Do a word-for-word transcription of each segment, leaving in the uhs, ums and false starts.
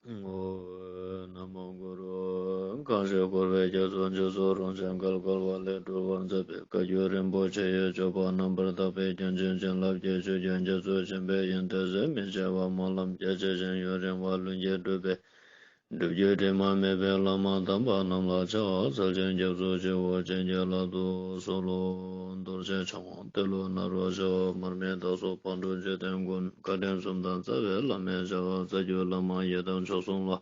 ཨོ། ན་མོ་གུ་རུ། གང་ཞིག་འཁོར་བའི་རྒྱ་མཚོ་འཇིགས་སུ་རུང་ཞིང་བརྒལ་དཀའ་བ་ལས་སྒྲོལ་བར་མཛད་པའི་བཀའ་བརྒྱུད་རིན་པོ་ཆེ་ཡི་སྤྱོད་པ་རྣམ་པར་དག་པའི་རྒྱན་ཅན་བྱིན་རླབས་ཀྱི་ཆུ་རྒྱུན་རྒྱ་མཚོ་ཆེན་པོའི་ཡོན་ཏན་ཟད་མི་ཤེས་པ་སྨོན་ལམ་རྒྱ་ཆེ་ཞིང་ཡུན་རིང་བ་ལྷུན་གྱིས་གྲུབ་པའི་སྒྲུབ་བརྒྱུད་དྲི་མ་མེད་པའི་བླ་མ་དམ་པ་རྣམས་ལ་ཕྱག་འཚལ་ཞིང་སྐྱབས་སུ་མཆིའོ། བྱིན་གྱིས་བརླབ་ཏུ་གསོལ་ལོ། རྡོ་རྗེ་འཆང་ཏེ་ལོ་ནཱ་རོ་ཞབས། མར་མི་དྭགས་སོགས་ཕག་གྲུ་འཇིག་རྟེན་མགོན། བཀའ་དྲིན་གསུམ་ལྡན་རྩ་བའི་བླ་མའི་ཞབས། རྩ་བརྒྱུད་བླ་མ་ཡི་དམ་མཆོག་གསུམ་ལ།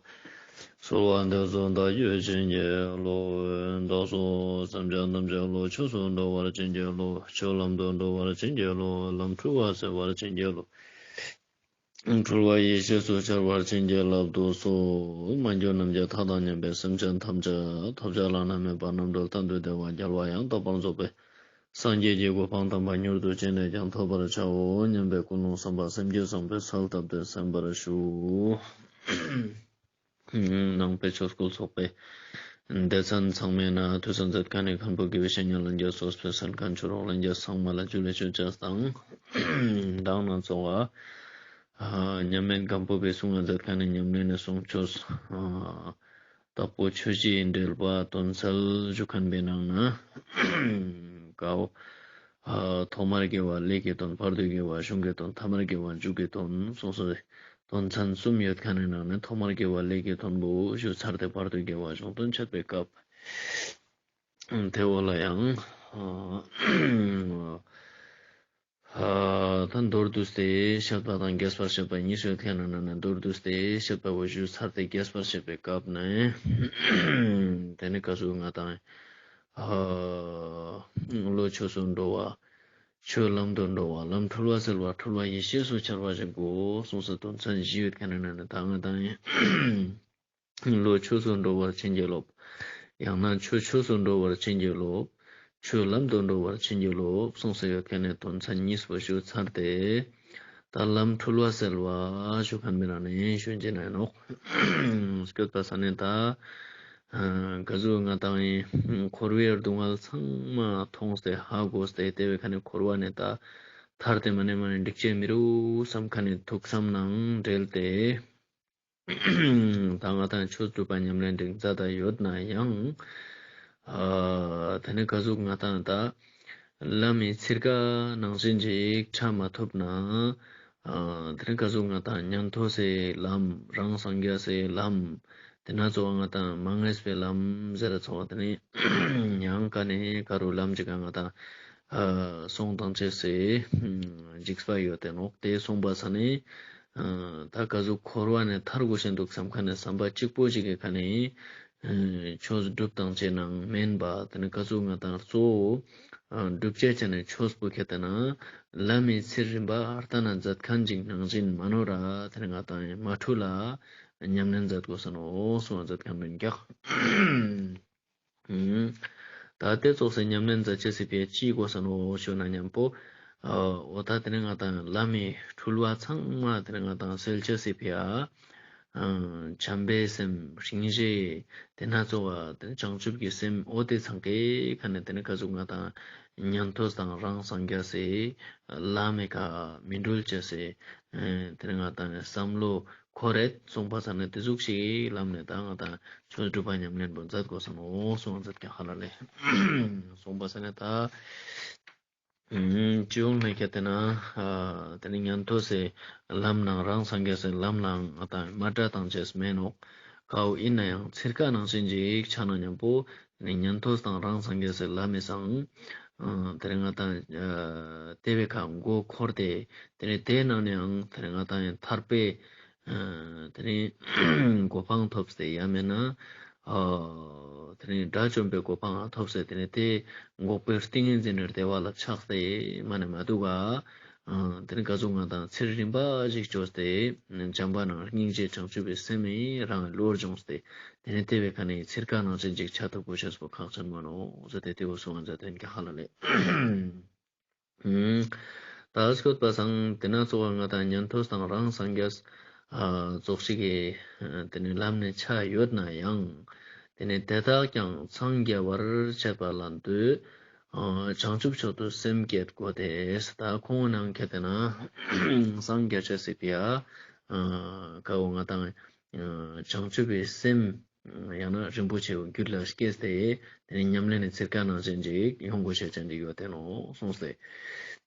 གསོལ་བ་འདེབས་སོ་བདག་རྒྱུད་བྱིན་གྱིས་རློབས། བདག་སོགས་སེམས་ཅན་ཐམས་ཅད་བློ་ཆོས་སུ་འགྲོ་བར་བྱིན་གྱིས་རློབས། ཆོས་ལམ་དུ་འགྲོ་བར་བྱིན་གྱིས་རློབས། ལམ་འཁྲུལ་བ་སེལ་བར་བྱིན་གྱིས་རློབས། འཁྲུལ་བ་ཡེ་ཤེས་སུ་འཆར་བར་བྱིན་གྱིས་བརླབ་ཏུ་གསོལ། མ་གྱུར་ནམ་མཁའི་མཐའ་དང་མཉམ་པའི་སེམས་ཅན་ཐམས་ཅད་ཐོབ་བྱ་བླ་ན་མེད་པ་རྣམ་གྲོལ་མཐར་ཐུག་བདེ་བ་རྒྱལ་བ་ཡང་དག་པར་རྫོགས་པའི་སངས་རྒྱས་ཀྱི་གོ་འཕང་དམ་པ་མྱུར་དུ་ཅི་ནས་ཀྱང་ཐོབ་པར་བྱའོ་སྙམ་པའི་ཀུན་སློང་བསམ་པ་སེམས་བསྐྱེད་བཟང་པོའི་ཚུལ་བཏབ་སྟེ་གསན་པར་ཞུ། ནང་པའི་ཆོས་སྐུལ་ཚོགས་པའི་སྡེ་ཚན་ཚང་མའི་ནང་ཐོས་བསམ་མཛད་མཁན་ནི་མཁན་པོ་དགེ་བའི་བཤེས་གཉེན་ལྷན་རྒྱས་སོ་སོའི་གསན་མཁན་ཆོས་གྲོགས་ལྷན་རྒྱས་ཚང་མ་ལ་ཇུ་ལེ་ཞུ་ཅེས་དང་། མདང་ནང་ཚོགས་པ་ཉམས་ལེན་མཁན་པོ་པའི་གསུང་ང་མཛད་མཁན་ནི་ཉམས་ལེན་ནི་གསུང་ཆོས་དྭགས་པོ་ཆོས་བཞིའི་འགྲེལ་པ་དོན་གསལ་ཞུ་མཁན་པའི་ནང་ན་ཀའོ། ཐོག་མར་དགེ་བ་ཀླད་ཀྱི་དོན། བར་དུ་དགེ་བ་གཞུང་གི་དོན། ཐ་མར་དགེ་བ་མཇུག་གི་དོན་གསུངས་སོ། དོན་ཚན་གསུམ་ཡོད་མཁན་ནི་ནང་ནས་ཐོག་མར་དགེ་བ་ཀླད་ཀྱི་དོན་པོ་ཞུ་ཚར་ཏེ་བར་དུ་དགེ་བ་གཞུང་དོན་འཆད་པའི་སྐབས་དེ་བོ་ལ་ཡང་ད་མདོར་བསྡུས་ཏེ་བཤད་པ་དང་རྒྱས་པར་བཤད་པ་གཉིས་ཡོད་མཁན་ནི་ནང་ནས་མདོར་བསྡུས་ཏེ་བཤད་པ་བོ་ཞུ་ཚར་ཏེ་རྒྱས་པར་བཤད་པའི་སྐབས་ནས་དེ་ནི་ག་ཟུག་ང་དང་བློ་ཆོས་སུ་འགྲོ་བ། ཆོས་ལམ་དུ་འགྲོ་བ། ལམ་འཁྲུལ་བ་སེལ་བ། འཁྲུལ་བ་ཡེ་ཤེས་སུ་འཆར་བ་ཞིག་དགོས་གསུངས་སོ། དོན་ཚན་བཞི་ཡོད་མཁན་ནི་ནང་ནས་ད་ང་དང་ཡིན། བློ་ཆོས་སུ་འགྲོ་བར་བྱིན་གྱིས་རློབས། ཡང་ན་ཆོས་ཆོས་སུ་འགྲོ་བར་བྱིན་གྱིས་རློབས། ཆོས་ལམ་དུ་འགྲོ་བར་བྱིན་གྱིས་རློབས་གསུངས་སོ་ཡོད་མཁན་ནི་དོན་ཚན་གཉིས་པོ་ཞུ་ཚར་ཏེ། ད་ལམ་འཁྲུལ་བ་སེལ་བ་ཞུ་མཁན་པའི་ནང་ནས་ཞུ་ཅེས་ན་ཡིན་ནོག་སྐྱོད་པ་ས་ནས་ད། ག་ཟུག་ང་དང་ཡིན་འཁོར་བའི་སྡུག་བསྔལ་ཚང་མ་མཐོང་སྟེ་ཧ་གོ་སྟེ་དེ་བའི་ཁ་ནས་འཁོར་བ་ནས་ད་ཐར་ཏེ་མ་ནས་མ་ནས་འགྲིག་ཅེས་མི་རུག་བསམ་ཁ་ནས་ཐུགས་བསམ་ནང་འབྲེལ་ཏེ། ད་ང་དང་ཆོས་སྒྲུབ་པ་ཉམས་ལེན་འདི་མཛད་ད་ཡོད་ན་ཡང་། དེ་ནས་ག་ཟུག་ང་དང་ད་ལམ་མི་ཚིར་ཀ་ནང་བཞིན་ཅིག་ཆ་མ་ཐུབ་ན། དེ་ནས་ག་ཟུག་ང་དང་ཉན་ཐོས་སི་ལམ། རང་སངས་རྒྱས་སི་ལམ། དེ་ན་ཚོགས་ང་དང་མ་ངེས་པའི་ལམ་ཟེར་ཚོགས་དེ་ནས་ཡང་ཀ་ནས་ཀ་རུ་ལམ་ཅིག་ག་ང་དང་སོང་དང་བཅས་སི་འཇིགས་པ་ཡོད་དེ་ནོག་དེ་སོང་པ་ས་ནས་ད་ག་ཟུག་འཁོར་བ་ནས་ཐར་དགོས་ཤེས་འདུག་བསམ་ཁ་ནས་བསམ་པ་གཅིག་པོ་ཅིག་གི་ཁ་ནས། ཆོས་སྒྲུབ་དང་བཅས་ནང་མེན་པ་དེ་ནི་ག་ཟུག་ང་དང་གཙོ་བོ་སྒྲུབ་བྱེད་ཅན་ནི་ཆོས་པོ་ཁྱེད་དེ་ན་ལམ་མི་ཚིར་རིམ་པ་ཨར་ཏ་ན་མཛད་མཁན་ཅིག་ནང་བཞིན་མ་ནོར་ར་དེ་ནི་ང་དང་མ་འཁྲུལ་ལ་ཉམས་ལེན་མཛད་དགོས་ས་ནོག་གསུང་བ་མཛད་མཁན་མིན་ཀྱག་ད་དེ་ཙོགས་སེ་ཉམས་ལེན་མཛད་ཅེས་སི་ཕི་ཡ་ཅི་དགོས་ས་ནོག་ཞུ་ན་མཉམ་པོ། འོ་ད་དེ་ནི་ང་དང་ལམ་མི་འཁྲུལ་བ་ཚང་མ་དེ་ནི་ང་དང་སེལ་ཅེས་སི་ཕི་ཡ། བྱམས་པའི་སེམས་སྙིང་རྗེ། དེ་ན་གཙོ་བོ་དེ་ནི་བྱང་ཆུབ་ཀྱི་སེམས་འོ་དེ་ཚང་ཀའི་ཁ་ནས་དེ་ནི་ག་ཟུག་ང་དང་ཉན་ཐོས་དང་རང་སངས་རྒྱས་སི་ལམ་མི་ཁ་མི་འགྲུལ་ཅེས་སི་དེ་ནི་ང་དང་བསམ་བློ་འཁོར་རེད་གསུངས་པ་ས་ནས་དེ་ཟུག་ཞིག་ལམ་ནས་ད་ང་དང་ཆོས་སྒྲུབ་པ་ཉམས་ལེན་པོ་མཛད་དགོས་ས་ནོག་གསུངས་མཛད་ཀྱང་ཧ་ལ་ལེ། གསུངས་པ་ས་ནས་ད། སྤྱི་ཡོངས་ནས་ཁྱེད་དེ་ན་དེ་ནི་ཉན་ཐོས་སི་ལམ་ནང་རང་སངས་རྒྱས་སི་ལམ་ནང་ང་དང་མ་འདྲ་དང་བཅས་མེད་ནོག་ཀའོ་ཡིན་ན་ཡང་ཚིར་ཀ་ནང་བཞིན་ཅིག་ཆ་ན་མཉམ་པོ་དེ་ནི་ཉན་ཐོས་དང་རང་སངས་རྒྱས་སི་ལམ་མི་སང་དེ་ནི་ང་དང་དེ་བའི་ཁ་མགོ་འཁོར་ཏེ་དེ་ནི་དེ་ནང་ནས་ཡང་དེ་ནི་ང་དང་ཡང་ཐར་པའི་དེ་ནི་གོ་འཕང་ཐོབ་སྟེ་ཡང་མེད་ན། དེ་ནི་དགྲ་བཅོམ་པའི་གོ་འཕང་ཐོབ་སྟེ་དེ་ནི་དེ་འགོག་པའི་ཏིང་ངེ་འཛིན་ནི་བདེ་བ་ལ་ཆགས་ཏེ་མ་ནས་མ་འདུག་ག་དེ་ནི་ག་ཟུག་ང་དང་ཚིར་རིམ་པ་ཞིག་བཅོས་ཏེ་བྱམས་པ་ནང་སྙིང་རྗེ་བྱང་ཆུབ་པའི་སེམས་རང་བློར་སྦྱོངས་ཏེ་དེ་ནི་དེ་བའི་ཁ་ནས་ཚིར་ཀ་ནང་བཞིན་ཅིག་ཆ་ཐུབ་པོ་ཤེས་པོ་ཁག་ཅན་མ་ནོག་ཟེར་ཏེ་དེ་བོ་གསུང་བ་མཛད་དེ་ཡིན་ཀྱང་ཧ་ལ་ལེ། ད་སྐྱོད་པ་སང་དེ་ན་གཙོ་བོ་ང་དང་ཉན་ཐོས་དང་རང་སངས་རྒྱས་ཙོགས་ཤིག་གི་དེ་ནི་ལམ་ནས་ཆ་ཡོད་ན་ཡང་དེ་ནི་དེ་དག་ཀྱང་འཚང་རྒྱ་བར་བྱེད་པ་ལ་འདོད། བྱང་ཆུབ་མཆོག་ཏུ་སེམས་བསྐྱེད་དགོས་ཏེ། ད་ཁོང་ནང་ཁྱེད་དེ་ན་སངས་རྒྱས་ཅེས་སི་ཕི་ཡ་ཀ་བོ་ང་དང་ བྱང་ཆུབ་པའི་སེམས་ཡང་ན་རིན་པོ་ཆེ་བོ་རྒྱུད་ལ་སྐྱེས་ཏེ་དེ་ནས་ཉམས་ལེན་ནི་ཚིར་ཀ་ནང་བཞིན་ཅིག་ཡོང་དགོས་ཤེས་ཅན་ཅིག་ཡོད་དེ་ནོ་གསུངས་ཏེ།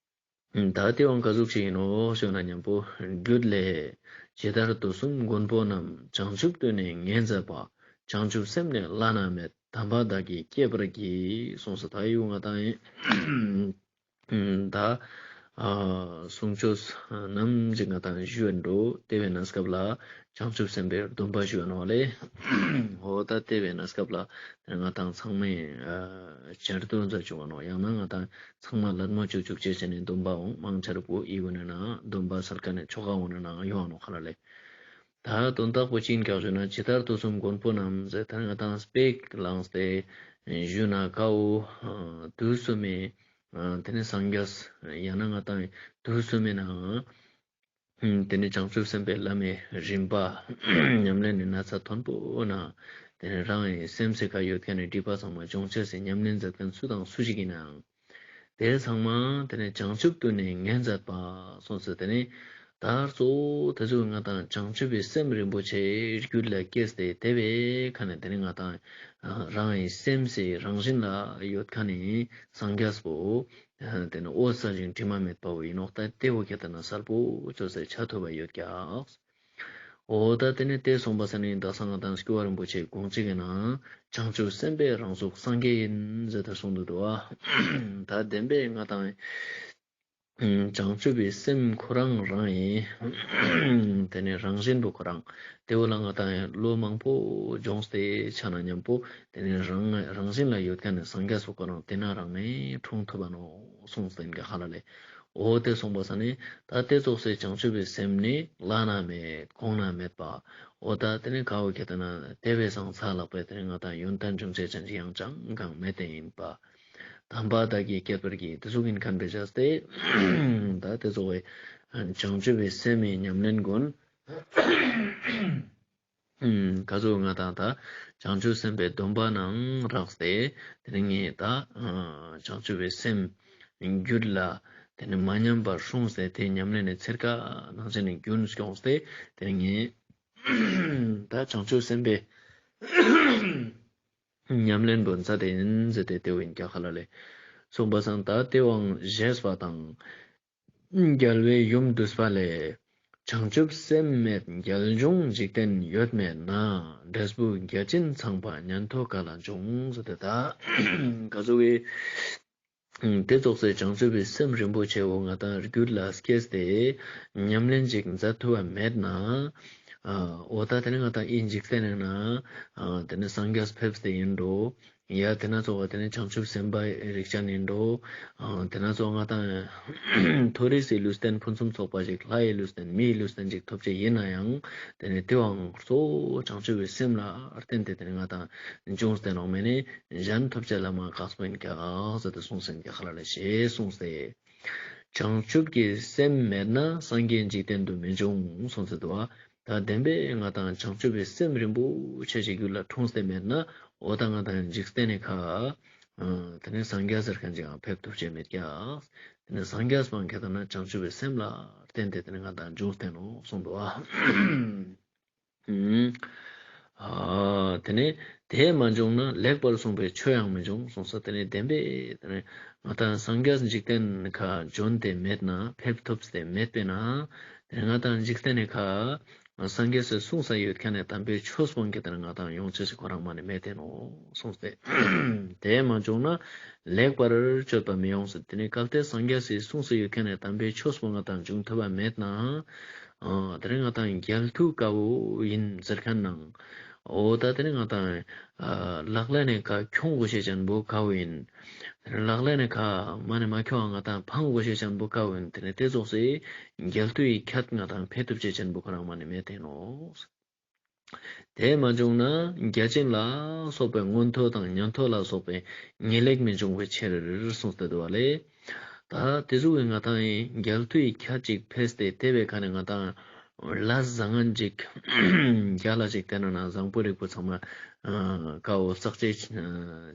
ད་དེ་ཡང་ག་ཟུག་ཅིག་ཡིན་ནོ་ཞུ་ན་མཉམ་པོ་རྒྱུད་ལས། ཇི་ལྟར་དུས་གསུམ་མགོན་པོ་རྣམས། བྱང་ཆུབ་ཏུ་ནི་ངེས་མཛད་པ། བྱང་ཆུབ་སེམས་ནི་བླ་ན་མེད། དམ་པ་བདག་གིས་བསྐྱེད་པར་བགྱི། གསུངས་སོ། ད་ཡོང་ང་དང་ཡིན། ད་གསུང་ཆོས་རྣམས་ཅིག་ང་དང་ཞུ་འགྲོ། དེ་བས་ན་སྐབས་ལ་བྱང་ཆུབ་སེམས་དཔའི་སྡོམ་པ་ཞུ་ནོ་ལེ། འོ་ད་དེ་བས་ན་སྐབས་ལ་ང་དང་ཚང་མས་ཆར་དུ་མཛད་བཅུག་ནོ། ཡང་ན་ང་དང་ཚང་མ་ལད་མོ་བཅུག་བཅུག་བྱས་བྱས་ནས་སྡོམ་པའང་མང་ཆེ་རུ་པོ་ཡི་འོ་ན་ན་སྡོམ་པ་སལ་ཀ་ནས་ཆོ་ག་འོ་ན་ན་ཡོང་ནོ་ཁ་ལ་ལེ། ད་དོན་དག་པོ་ཅི་ཡིན་ཀྱག་ཞུ་ན། ཇི་ལྟར་དུས་གསུམ་མགོན་པོ་རྣམས་ཟེར་ད་ང་དང་དཔེ་བླངས་ཏེ་ཞུ་ན་ཀ་བོ་དུས་གསུམ་མེ་དེ་ནི་སངས་རྒྱས་ཡང་ན་ང་དང་དུས་གསུམ་མེ་ནང་དེ་ནི་བྱང་ཆུབ་སེམས་དཔའི་ལམ་མི་རིམ་པ་ཉམས་ལེན་ནི་ན་ཚ་མཐོན་པོ་ན་དེ་ནི་རང་ཡི་སེམས་སི་ཀ་ཡོད་མཁན་ནི་སྒྲིབ་པ་ཚང་མ་སྦྱོང་ཆེས་སི་ཉམས་ལེན་མཛད་མཁན་སུ་དང་སུ་ཞིག་ཡིན་ནའང་དེ་ཚང་མ་དེ་ནི་བྱང་ཆུབ་ཏུ་ནི་ངེས་མཛད་པ་གསུངས་སོ། དེ་ནི་ད་གཙོ་བོ་དེ་ཚོ་ང་དང་བྱང་ཆུབ་པའི་སེམས་རིན་པོ་ཆེ་རྒྱུད་ལ་སྐྱེས་ཏེ་དེ་བས་ཁ་ནས་དེ་ནི་ང་དང་རང་ཡི་སེམས་སི་རང་བཞིན་ལ་ཡོད་མཁན་ནི་སངས་རྒྱས་པོ་དེ་ནི་འོད་གསལ་ཞིང་དྲི་མ་མེད་པ་བོ་ཡིན་ནོག། ད་དེ་བོ་ཁྱེད་ལྟ་ན་གསལ་པོ་ཅོས་ཏེ་ཆ་ཐུབ་པ་ཡོད་ཀྱག། འོ་ད་དེ་ནི་དེ་གསུངས་པ་ས་ནི་དག་ས་ང་དང་སྐྱོབ་པ་རིན་པོ་ཆེ་དགོངས་གཅིག་གི་ནང་བྱང་ཆུབ་སེམས་དཔའི་རང་གཟུགས་སངས་རྒྱས་ཡིན་ཟེར་ཏེ་གསུངས་འདུག་དོ། ད་བདེན་པའི་ང་དང་བྱང་ཆུབ་པའི་སེམས་ཁོ་རང་རང་ཡིན། དེ་ནི་རང་བཞིན་པོ་ཁོ་རང་། དེ་བོ་ལ་ང་དང་ལོ་མང་པོ་སྦྱོངས་ཏེ་ཆ་ན་མཉམ་པོ་དེ་ནི་རང་རང་བཞིན་ལ་ཡོད་མཁན་ནི་སངས་རྒྱས་པོ་ཁོ་རང་དེ་ན་རང་ནས་འཁྲུངས་ཐུབ་པ་ནོ་གསུངས་ཏེ་ཡིན་ཀྱག་ཧ་ལ་ལེ། འོ་དེ་གསུངས་པ་ས་ནི་ད་དེ་ཙོགས་སེ་བྱང་ཆུབ་པའི་སེམས་ནི་བླ་ན་མེད་གོང་ན་མེད་པ། འོ་ད་དེ་ནི་ཀ་བོ་ཁྱེད་ལྟ་ན་དེ་བས་སང་ཚ་ལག་པའི་དེ་ནི་ང་དང་ཡོན་ཏན་འབྱུང་བྱེད་ཅན་ཅིག་ཡང་ཅང་གང་མེད་དེ་ཡིན་པ། དམ་པ་བདག་གིས་བསྐྱེད་པར་བགྱི། དེ་ཟུག་ཡིན་མཁན་བེ་བྱས་ཏེ་ད་དེ་ཙོགས་སེ་བྱང་ཆུབ་པའི་སེམས་ཡི་ཉམས་ལེན་ཀུན། ཀ་ཟུག་ང་དང་ད་བྱང་ཆུབ་སེམས་དཔའི་སྡོམ་པ་ནང་རགས་ཏེ་དེ་ནི་ངས་ད་བྱང་ཆུབ་པའི་སེམས་རྒྱུད་ལ་དེ་ནི་མ་ཉམས་པར་སྲུངས་ཏེ་དེ་ཉམས་ལེན་ནི་ཚེར་ཀ་ནང་བཞིན་ནི་རྒྱུན་སྐྱོངས་ཏེ་དེ་ནི་ངས་ད་བྱང་ཆུབ་སེམས་དཔའི་ཉམས་ལེན་པོ་མཛད་དེ་ཡིན་ཟེར་ཏེ་དེ་བོ་ཡིན་ཀྱག་ཧ་ལ་ལེ། གསུངས་པ་སང་ད་དེ་བོའང་བཞེས་པ་དང་། རྒྱལ་བའི་ཡུམ་བསྡུས་པ་ལས། བྱང་ཆུབ་སེམས་མེད་རྒྱལ་འབྱུང་འཇིག་རྟེན་ཡོད་མེད་ན། འབྲས་བུ་བརྒྱ་བྱིན་ཚངས་པ་ཉན་ཐོས་ག་ལ་འབྱུང་། ཟེར་ཏེ་ད་ག་ཟུག་གི་དེ་ཙོགས་སེ་བྱང་ཆུབ་པའི་སེམས་རིན་པོ་ཆེ་བོ་ང་དང་རྒྱུད་ལ་སྐྱེས་ཏེ་ཉམས་ལེན་ཅིག་མཛད་ཐུབ་པ་མེད་ན། འོ་ད་དེ་ནི་ང་དང་ཨི་འཇིག་རྟེན་ནི་ན་དེ་ནི་སངས་རྒྱས་ཕེབས་ཏེ་ཡིན་འགྲོ། ཡ་དེ་ན་ཙོགས་དེ་ནི་བྱང་ཆུབ་སེམས་དཔའི་རིགས་ཅན་ཡིན་འགྲོ། དེ་ན་ཙོགས་ང་དང་མཐོ་རིས་སི་ལུས་རྟེན་ཕུན་སུམ་ཚོགས་པ་ཞིག་ལྷ་ཡི་ལུས་རྟེན་མི་ཡི་ལུས་རྟེན་ཅིག་ཐོབ་ཅེས་ཡིན་ན་ཡང་དེ་ནི་དེ་བོའང་གཙོ་བོ་བྱང་ཆུབ་པའི་སེམས་ལ་བརྟེན་ཏེ་དེ་ནི་ང་དང་འབྱུང་སྟེ་ནོག་མེ་ནི་གཞན་ཐོབ་ཅེས་ལ་མ་ཁག་པོ་ཡིན་ཀྱག་ཟེར་ཏེ་གསུངས་ཟིན་ཀྱག་ཧ་ལ་ལེ་ཞེས་གསུངས་ཏེ། བྱང་ཆུབ་ཀྱི་སེམས་མེད་ན་སངས་རྒྱས་འཇིག་རྟེན་དུ་མི་འབྱུང་གསུངས་ཏེ་འདུག་པ། ད་བདེན་པའི་ང་དང་བྱང་ཆུབ་པའི་སེམས་རིན་པོ་ཆེ་ཞིག་རྒྱུད་ལ་འཁྲུངས་ཏེ་མེད་ན་འོ་ད་ང་དང་འཇིག་རྟེན་ནི་ཁ་དེ་ནི་སངས་རྒྱས་ཟེར་མཁན་ཅིག་ཡང་ཕེབས་ཐུབ་ཅེས་མེད་ཀྱག། དེ་ནི་སངས་རྒྱས་པོའང་ཁྱེད་ལྟ་ན་བྱང་ཆུབ་པའི་སེམས་ལ་བརྟེན་ཏེ་དེ་ནི་ང་དང་འབྱུང་སྟེ་ནོག་གསུངས་འདུག་པ། ཨ་དེ་ནི་དེས་མ་བྱུང་ན་ལེགས་པར་གསུངས་པའི་ཆོས་ཡང་མི་འབྱུང་གསུངས་སོ། དེ་ནི་བདེན་པའི་དེ་ནི་ང་དང་སངས་རྒྱས་འཇིག་རྟེན་ཁ་བྱོན་ཏེ་མེད་ན་ཕེབས་ཐུབ་སྟེ་མེད་པས་ན་དེ་ནི་ང་དང་འཇིག་རྟེན་ནི་ཁ་སངས་རྒྱས་སི་གསུངས་ས་ཡོད་མཁན་ནི་དམ་པའི་ཆོས་སྤོང་གི་དེ་ནི་ང་དང་ཡོང་ཅེས་སི་ཁོ་རང་མ་ནི་མེད་དེ་ནོག་གསུངས་ཏེ། དེས་མ་བྱུང་ན་ལེགས་པར་སྤྱོད་པ་མི་ཡོང་ཟེར། དེ་ནི་གལ་ཏེ་སངས་རྒྱས་སི་གསུངས་ས་ཡོད་མཁན་ནི་དམ་པའི་ཆོས་སྤོང་ང་དང་འབྱུང་ཐུབ་པ་མེད་ན། ཨ་དེ་རིང་ང་དང་རྒྱལ་ཐུ་ཀ་བོ་ཡིན་ཟེར་མཁན་ནང་། འོ་ད་དེ་རིང་ང་དང་ཨ་ལག་ལེན་ནི་ཁ་ཁྱོང་དགོས་ཤེས་ཅན་པོ་ཀ་བོ་ཡིན། ལག་ལེན་ནི་ཁ་མ་ནི་མ་ཁྱོང་ང་དང་ཕང་དགོས་ཤེས་ཅན་པོ་ཀ་བོ་ཡིན། དེ་ནི་དེ་ཙོགས་སེ་རྒྱལ་ཐུ་ཡི་ཁྱད་ང་དང་འཕེལ་ཐུབ་ཅེས་ཅན་པོ་ཁོ་རང་མ་ནི་མེད་དེ་ནོག། དེས་མ་བྱུང་ན་བརྒྱ་བྱིན་ལ་སོགས་པའི་མངོན་མཐོ་དང་ཉན་ཐོས་ལ་སོགས་པའི་ངེས་ལེགས་མི་འབྱུང་བའི་ཕྱིར་གསུངས་ཏེ་འདུག་པ་ལེ། ད་དེ་ཟུག་གི་ང་དང་ཡིན་རྒྱལ་ཐུ་ཡི་ཁྱད་ཅིག་འཕེལ་ཏེ་དེ་བའི་ཁ་ནས་ང་དང་ལ་བཟང་ངན་ཅིག་རྒྱ་ལ་ཅིག་དེ་ན་ན་བཟང་པོ་རིགས་པོ་ཚང་མ་ཀ་བོ་ཙག་ཅེས་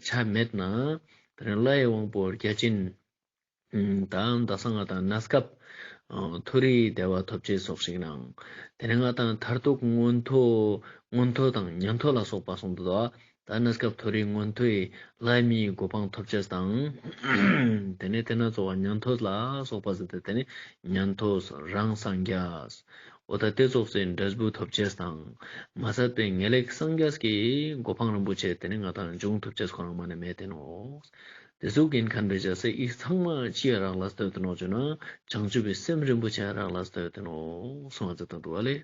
ཆ་མེད་ན་དེ་ནི་ལྷའི་དབང་པོ་བརྒྱ་བྱིན་ད་ད་སང་ང་དང་གནས་སྐབས་ མཐོ་རིས་བདེ་བ་ཐོབ་ཅེས་སོགས་ཤིག་ནང་། དེ་ནས་ང་དང་མཐར་ཐུག་མངོན་མཐོ་མངོན་མཐོ་དང་ཉན་ཐོས་ལ་སོགས་པ་གསུངས་འདུག། ད་གནས་སྐབས་མཐོ་རིས་མངོན་མཐོའི་ལྷ་མིའི་གོ་འཕང་ཐོབ་ཅེས་དང་། དེ་ནས་དེ་ན་ཚོགས་པ་ཉན་ཐོས་ལ་སོགས་པ་ཟེར་ཏེ་དེ་ནས་ཉན་ཐོས་རང་སངས་རྒྱས། འོ་ད་དེ་ཙོགས་སི་འབྲས་བུ་ཐོབ་ཅེས་དང་། མ་ཟད་པའི་ངེས་ལེགས་སངས་རྒྱས་ཀྱི་གོ་འཕང་རིན་པོ་ཆེ་དེ་ནི་ང་དང་འབྱུང་ཐུབ་ཅེས་ཁོ་རང་མ་ནེ་མེད་དེ་ནོག། དེ་ཟུག་ཡིན་ཁན་བེ་ཅ་སེ་འི་ཚང་མ་ཅི་ཡ་རག་ལས་ཏེ་ཡོད་དེ་ནོག་ཅོ་ན་བྱང་ཆུབ་པའི་སེམས་རིན་པོ་ཆེ་ཡ་རག་ལས་ཏེ་ཡོད་དེ་ནོག་གསུངས་ཏེ་འདུག་པ་ལེ།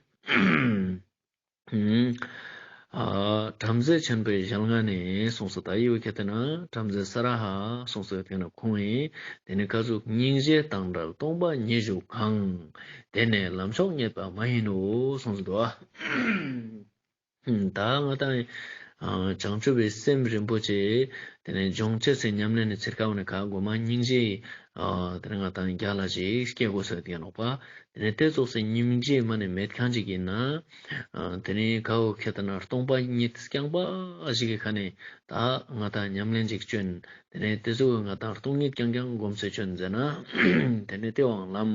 ཨ་བྲམ་ཟེ་ཆེན་པོའི་ཞལ་སྔ་ནས་གསུངས་སོ། ད་འི་བོ་ཁྱེར་ཏེ་ན་བྲམ་ཟེ་ས་ར་ཧ་གསུངས་སོ། ཡོད་ཁན་ཁོང་ངི་དེ་ནི་ཀ་ཟུག་སྙིང་རྗེ་དང་བྲལ་སྟོང་པ་ཉིད་ཞུགས་གང་། དེ་ནི་ལམ་མཆོག་རྙེད་པ་མ་ཡིན་ནོ་གསུངས་སོ། ད་ང་དང་ཨ་བྱང་ཆུབ་པའི་སེམས་རིན་པོ་ཆེ་དེ་ནས་སྦྱོང་ཅེས་སི་ཉམས་ལེན་ནི་ཚིར་ཁ་བོ་ནི་ཁ་གོ་མ་སྙིང་རྗེ་ཨ་དེ་ནས་ང་དང་རྒྱལ་ལ་ཞིག་སྐྱེ་དགོས་ཟེར་ཏེ་ཡིན་ནོག་པ། དེ་ནས་དེ་ཙོགས་སི་སྙིང་རྗེ་མ་ནེ་མེད་ཁན་ཅིག་ཡིན་ན་ཨ་དེ་ནས་ཁ་བོ་ཁྱེར་ཏེ་ན་སྟོང་པ་ཉིད་རྐྱང་པ་ཞིག་གི་ཁ་ནས་ད་ང་དང་ཉམས་ལེན་ཅིག་ཅོན། དེ་ནས་དེ་ཙོགས་ང་དང་སྟོང་ཉིད་རྐྱང་རྐྱང་སྒོམ་སེ་ཅོན་ཟེར་ན་དེ་ནས་དེ་བའང་ལམ་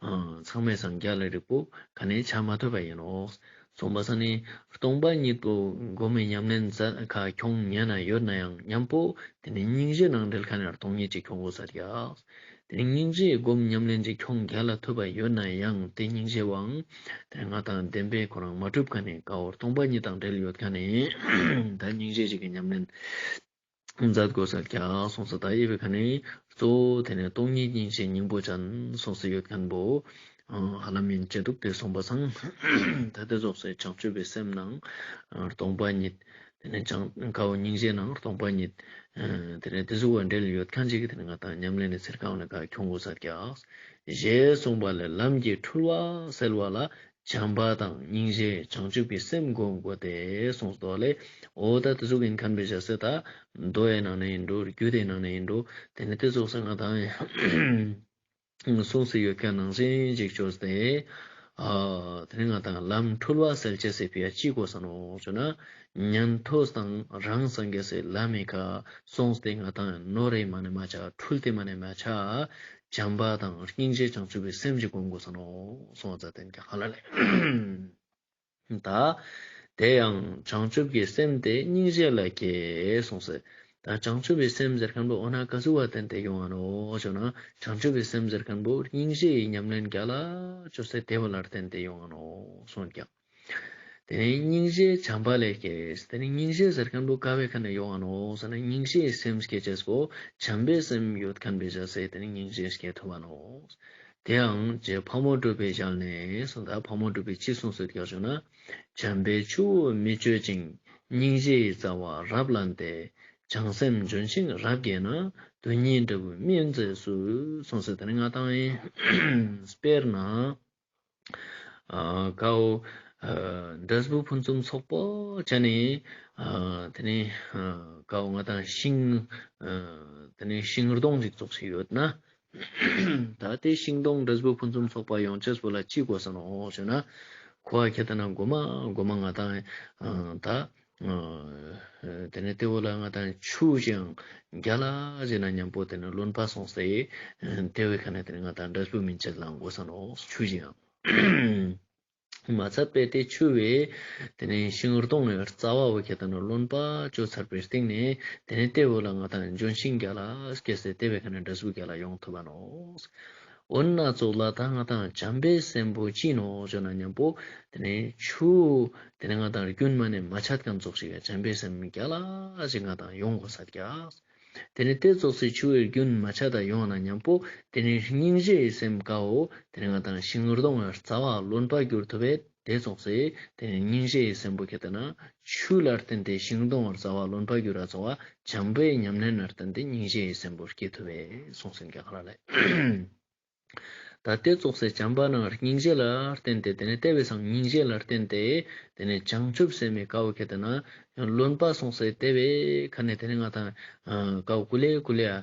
ཨ་ཚང་མའི་སང་རྒྱལ་ལ་རིག་པོ་ཁ་ནས་ཆ་མ་ཐུབ་པ་ཡིན་ནོག། གསུངས་པ་སང་ནི་སྟོང་པ་ཉིད་པོ་སྒོམ་མི་ཉམས་ལེན་མཛད་ཁ་ཁྱོང་ཉན་ན་ཡོད་ན་ཡང་མཉམ་པོ་དེ་ནི་སྙིང་རྗེ་ནང་འབྲེལ་ཁ་ནས་སྟོང་ཉིད་ཅིག་ཁྱོང་དགོས་ས་རྒྱག། དེ་ནི་སྙིང་རྗེ་སྒོམ་ཉམས་ལེན་ཅིག་ཁྱོང་རྒྱལ་ལ་ཐུབ་པ་ཡོད་ན་ཡང་དེ་སྙིང་རྗེ་བའང་དེ་ང་དང་བདེན་པའི་ཁོ་རང་མ་གྲུབ་ཁ་ནས་ཀ་བོ་སྟོང་པ་ཉིད་དང་འབྲེལ་ཡོད་ཁ་ནས་ད་སྙིང་རྗེ་ཅིག་གི་ཉམས་ལེན་མཛད་དགོས་ས་རྒྱག་གསུངས་སོ། ད་འི་བོའི་ཁ་ནས་གཙོ་བོ་དེ་ནས་སྟོང་ཉིད་སྙིང་རྗེ་སྙིང་པོ་ཅན་གསུངས་སེ་ཡོད་ཁན་བོ་ཧ་ལམ་ཡིན་ཅེ་འདུག། དེ་གསུངས་པ་སང་ད་དེ་ཙོགས་སི་བྱང་ཆུབ་པའི་སེམས་ནང་སྟོང་པ་ཉིད་དེ་ནས་བྱང་ཁ་བོ་སྙིང་རྗེ་ནང་སྟོང་པ་ཉིད་དེ་ནས་དེ་ཟུག་པ་འབྲེལ་ཡོད་ཁན་ཅིག་གི་དེ་ནས་ང་དང་ཉམས་ལེན་ནི་ཚིར་ཁ་བོ་ནི་ཁ་ཁྱོང་དགོས་ས་རྒྱག། ཞེས་གསུངས་པ་ལས་ལམ་གྱི་འཁྲུལ་བ་སེལ་བ་ལ་བྱམས་པ་དང་སྙིང་རྗེ་བྱང་ཆུབ་ཀྱི་སེམས་སྒོམ་དགོས་ཏེ་གསུངས་སོ་ལེ། འོ་ད་དེ་ཟུག་ཡིན་ཁན་བེ་ཅ་སེ་ད་མདོ་ཡི་ནང་ནས་ཡིན་འགྲོ། རྒྱུད་དེ་ནང་ནས་ཡིན་འགྲོ། དེ་ནས་དེ་ཙོགས་སེ་ང་དང་གསུངས་སེ་ཡོད་ཁན་ནང་བཞིན་ཅིག་ཅོས་ཏེ་ཨ་དེ་ནས་ང་དང་ལམ་འཁྲུལ་བ་སེལ་ཅེས་སི་ཕི་ཡ་ཅི་དགོས་ས་ནོག་ཅོ་ན་ཉན་ཐོས་དང་རང་སངས་རྒྱས་སི་ལམ་མི་ཁ་སོང་སྟེ་ང་དང་ནོར་རེ་མ་ནེ་མ་ཆ་འཁྲུལ་ཏེ་མ་ནེ་མ་ཆ། བྱམས་པ་དང་སྙིང་རྗེ་བྱང་ཆུབ་པའི་སེམས་ཅིག་སྒོམ་དགོས་ས་ནོག་གསུངས་པ་ཙ་དེ་ནི་ཀ་ཧ་ལ་ལེ། ད་དེ་ཡང་བྱང་ཆུབ་ཀྱི་སེམས་དེ་སྙིང་རྗེ་ལ་སྐྱེས་གསུངས་སེ། ད་བྱང་ཆུབ་པའི་སེམས་ཟེར་ཁན་བོ་འོ་ན་ཀ་ཟུག་པ་བརྟེན་ཏེ་ཡོང་ང་ནོག་ཅོ་ན་བྱང་ཆུབ་པའི་སེམས་ཟེར་ཁན་བོ་སྙིང་རྗེའི་ཉམས་ལེན་རྒྱལ་ལ་ཅོས་སེ་དེ་བོ་ལ་བརྟེན་ཏེ་ཡོང་ང་ནོག་གསུངས་ཀྱང་། དེ་ནས་སྙིང་རྗེ་བྱམས་པ་ལས་སྐྱེས། དེ་ནས་སྙིང་རྗེ་ཟེར་ཁན་བོ་ཀ་བོའི་ཁ་ནས་ཡོང་ང་ནོག་ཟེར་ན་སྙིང་རྗེའི་སེམས་སྐྱེ་ཅེས་པོ་བྱམས་པའི་སེམས་ཡོད་ཁན་བེ་ཅ་སེ་དེ་ནས་སྙིང་རྗེ་སྐྱེ་ཐུབ་བ་ནོག། དེ་ཡང་རྗེ་ཕག་མོ་གྲུ་པའི་ཞལ་ནས་གསུངས། ད་ཕག་མོ་གྲུ་པས་ཅི་གསུངས་སོ་ཡོད་ཀྱག་ཞུ་ན། བྱམས་པས་ཆུ་བོ་མི་གཅོད་ཅིང་། སྙིང་རྗེའི་རྩ་བ་རབ་བརླན་ཏེ། བྱང་སེམས་ལྗོན་ཤིང་རབ་རྒྱས་ན། དོན་གཉིས་འབྲས་བུ་སྨིན་མཛད་སུ། གསུངས་སོ། དེ་ནས་ང་དང་ཡིན་དཔེར་ན། ཨ་ཀ་བོ་ཨ་འབྲས་བུ་ཕུན་སུམ་ཚོགས་པོ་ཅན་ནི་ཨ་དེ་ནས་ཨ་ཀ་བོ་ང་དང་ཤིང་ཨ་དེ་ནས་ཤིང་སྡོང་ཅིག་ཙོགས་ཤིག་ཡོད་ན། ད་དེ་ཤིང་སྡོང་འབྲས་བུ་ཕུན་སུམ་ཚོགས་པ་ཡོང་ཅེས་པོ་ལ་ཅི་དགོས་ས་ནོག་ཞུ་ན། ཁོ་ཨ་ཁྱེར་ཏེ་ན་གོ་མ་གོ་མ་ང་དང་ཨ་ད་ཨ་དེ་ནས་དེ་བོ་ལ་ང་དང་ཆུ་ཞིག་རྒྱལ་ལ་ཞིག་ན་མཉམ་པོ་དེ་ནས་རློན་པ་སོང་སྟེ་དེ་བོའི་ཁ་ནས་དེ་ནས་ང་དང་འབྲས་བུ་སྨིན་ཅེས་ལ་དགོས་ས་ནོག་ཆུ་ཞིག་ཡང་། མ་ཚད་པའི་དེ་ཆུ་བོའི་དེ་ནས་ཤིང་སྡོང་ངི་རྩ་བ་བོ་ཁྱེར་ཏེ་ན་རློན་པ་ཅོ་ཚར་བའི་སྟེང་ནས་དེ་ནས་དེ་བོ་ལ་ང་དང་ལྗོན་ཤིང་རྒྱལ་ལ་སྐྱེས་སེ་དེ་བོའི་ཁ་ནས་འབྲས་བུ་རྒྱལ་ལ་ཡོང་ཐུབ་བ་ནོག། འོ་ན་ཙོགས་ལ་ད་ང་དང་བྱམས་པའི་སེམས་པོ་ཅི་ནོག་ཞུ་ན་མཉམ་པོ་དེ་ནས་ཆུ་དེ་ནས་ང་དང་རྒྱུན་མ་ནེ་མ་ཆད་ཁན་ཙོགས་ཤིག་བྱམས་པའི་སེམས་རྒྱལ་ལ་ཞིག་ང་དང་ཡོང་དགོས་ས་རྒྱག། དེ་ནས་དེ་ཙོགས་སི་ཆུ་བོའི་རྒྱུན་མ་ཆད་ད་ཡོང་ན་མཉམ་པོ་དེ་ནས་སྙིང་རྗེའི་སེམས་ཀ་བོ་དེ་ནས་ང་དང་ཤིང་སྡོང་ངི་རྩ་བ་རློན་པ་གྱུར་ཐུབ་པས། དེ་ཙོགས་སི་དེ་ནས་སྙིང་རྗེའི་སེམས་པོ་ཁྱེར་ཏེ་ན་ཆུ་ལ་བརྟེན་ཏེ་ཤིང་སྡོང་ངི་རྩ་བ་རློན་པ་གྱུར་ར་ཙོགས་པ་བྱམས་པའི་ཉམས་ལེན་ལ་བརྟེན་ཏེ་སྙིང་རྗེའི་སེམས་པོ་སྐྱེ་ཐུབ་པས་གསུངས་སེ་ཀྱང་ཧ་ལ་ལེ། ད་དེ་ཙོགས་སི་བྱམས་པ་ནང་སྙིང་རྗེ་ལ་བརྟེན་ཏེ་དེ་ནས་དེ་བོའི་སང་སྙིང་རྗེ་ལ་བརྟེན་ཏེ་དེ་ནས་བྱང་ཆུབ་སེམས་མི་ཀ་བོ་ཁྱེར་ཏེ་ན་རློན་པ་སོང་སེ་དེ་བོའི་ཁ་ནས་དེ་ནས་ང་དང་ཨ་ཀ་བོ་ཀུ་ལེ་ཀུ་ལེ་ཨ་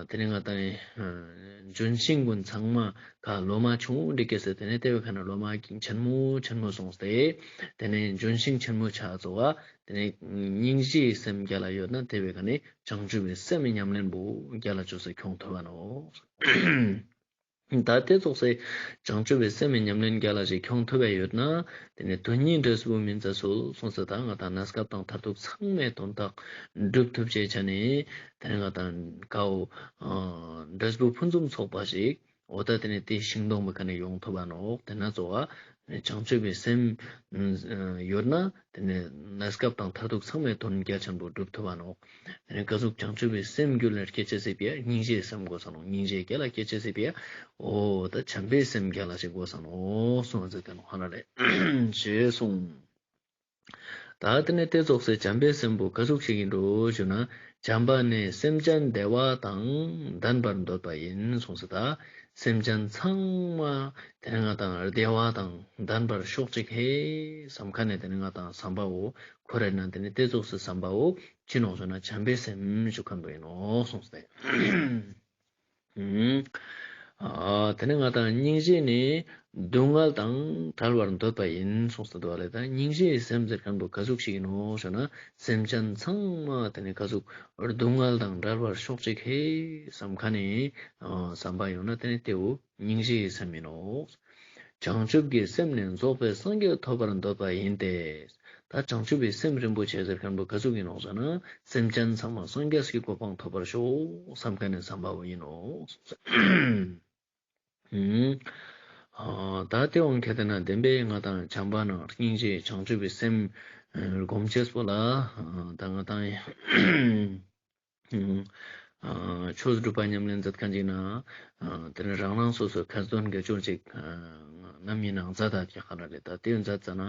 དེ་ནས་ང་དང་ཨ་ལྗོན་ཤིང་གུན་ཚང་མ་ཀ་ལོ་མ་ཆུང་ངུ་འདྲི་སྐྱེས་སེ་དེ་ནས་དེ་བོའི་ཁ་ནས་ལོ་མ་ཆེན་མོ་ཆེན་མོ་སོང་སྟེ་དེ་ནས་ལྗོན་ཤིང་ཆེན་མོ་ཆ་ཙོགས་པ་དེ་ནས་སྙིང་རྗེའི་སེམས་རྒྱལ་ལ་ཡོད་ན་དེ་བོའི་ཁ་ནས་བྱང་ཆུབ་པའི་སེམས་ཉམས་ལེན་པོ་རྒྱལ་ལ་ཅོས་སེ་ཁྱོང་ཐུབ་བ་ནོག། ད་དེ་ཙོགས་སེ་བྱང་ཆུབ་པའི་སེམས་ཉམས་ལེན་རྒྱལ་ལ་ཞིག་ཁྱོང་ཐུབ་པ་ཡོད་ན། དེ་ནས་དོན་གཉིས་འབྲས་བུ་སྨིན་ཚར་སོང་ཟེར། ད་ང་དང་གནས་སྐབས་དང་མཐར་ཐུག་ཚང་མའི་དོན་དག་འགྲུབ་ཐུབ་ཅེས་ཆ་ནས། དེ་ནས་ང་དང་ཀའོ་འབྲས་བུ་ཕུན་སུམ་ཚོགས་པ་ཞིག་འོ་ད་དེ་ནས་དེ་ཤིང་སྡོང་པོའི་ཁ་ནས་ཡོང་ཐུབ་པ་ནོག་དེ་ན་གཙོ་བོ་བྱང་ཆུབ་པའི་སེམས་ཡོད་ན། དེ་ནས་གནས་སྐབས་དང་མཐར་ཐུག་ཚང་མའི་དོན་རྒྱ་ཆེན་པོ་འགྲུབ་ཐུབ་པ་ནོག་དེ་ནས་ཀ་ཟུག་བྱང་ཆུབ་པའི་སེམས་རྒྱུད་ལ་སྐྱེ་ཅེས་སི་ཕི་ཡ་སྙིང་རྗེའི་སེམས་དགོས་ས་ནོག་སྙིང་རྗེ་རྒྱལ་ལ་སྐྱེ་ཅེས་སི་ཕི་ཡ། འོ་ད་བྱམས་པའི་སེམས་རྒྱལ་ལ་ཞིག་དགོས་ས་ནོག་གསུངས་ཟེར་ཏེ་ནོག་ཧ་ན་ལེ། ཞེས་གསུངས། ད་དེ་ནས་དེ་ཙོགས་སེ་བྱམས་པའི་སེམས་པོ་ཀ་ཟུག་ཞིག་ཡིན་འགྲོ་ཞུ་ན། བྱམས་པ་ནི་སེམས་ཅན་བདེ་བ་དང་ལྡན་པར་འདོད་པ་ཡིན་གསུངས་སོ། ད་སེམས་ཅན་ཚང་མ་དེ་ནས་ང་དང་བདེ་བ་དང་ལྡན་པར་ཤོག་ཅིག་ཧེ་བསམ་མཁན་ནི་དེ་ནས་ང་དང་བསམ་པའོ། ཁོ་རེ་ན་དེ་ནས་དེ་ཙོགས་སེ་བསམ་པའོ་ཅི་ནོག་ཞུ་ན་བྱམས་པའི་སེམས་ཞུ་མཁན་པོ་ཡིན་ནོག་གསུངས་ཏེ། ཨུམ། ཨ་དེ་ནས་ང་དང་སྙིང་རྗེ་ནི་སྡུག་བསྔལ་དང་བྲལ་བར་འདོད་པ་ཡིན་གསུངས་ཏེ་འདུག་ལེ། ད་སྙིང་རྗེའི་སེམས་ཟེར་མཁན་པོ་ཀ་ཟུག་ཞིག་ཡིན་ནོག་ཞུ་ན། སེམས་ཅན་ཚང་མ་དེ་ནས་ཀ་ཟུག་སྡུག་བསྔལ་དང་བྲལ་བར་ཤོག་ཅིག་ཧེ་བསམ་མཁན་ནི་ཨ་བསམ་པ་ཡོང་ན་དེ་ནས་དེའོ་སྙིང་རྗེའི་སེམས་ཡིན་ནོག་བྱང་ཆུབ་ཀྱི་སེམས་ནི་རྫོགས་པའི་སངས་རྒྱས་ཐོབ་པར་འདོད་པ་ཡིན་ཏེ། ད་བྱང་ཆུབ་པའི་སེམས་རིན་པོ་ཆེ་ཟེར་མཁན་པོ་ཀ་ཟུག་ཡིན་ནོག་ཟེར་ན། སེམས་ཅན་ཚང་མ་སངས་རྒྱས་ཀྱི་གོ་འཕང་ཐོབ་པར་ཤོག་བསམ་མཁན་ནི་བསམ་པ་བོ་ཡིན་ནོག་ཨུམ། ཨ་ད་དེ་དབང་ཁྱེར་ཏེ་ན་བདེན་པའི་ང་དང་བྱམས་པ་ནང་སྙིང་རྗེ་བྱང་ཆུབ་པའི་སེམས་སྒོམ་ཅེས་པོ་ལ་ཨ་ད་ང་དང་ཨ་ཆོས་སྒྲུབ་པ་ཉམས་ལེན་མཛད་མཁན་ཅིག་ན། ཨ་དེ་ནས་རང་རང་སོ་སོའི་ཁ་འདོན་དགེ་སྦྱོར་ཅིག་ཨ་ནམ་ཡིན་ནའང་མཛད་ད་ཀྱག་ཧ་ལ་ལེ། ད་དེ་མཛད་ཙ་ན་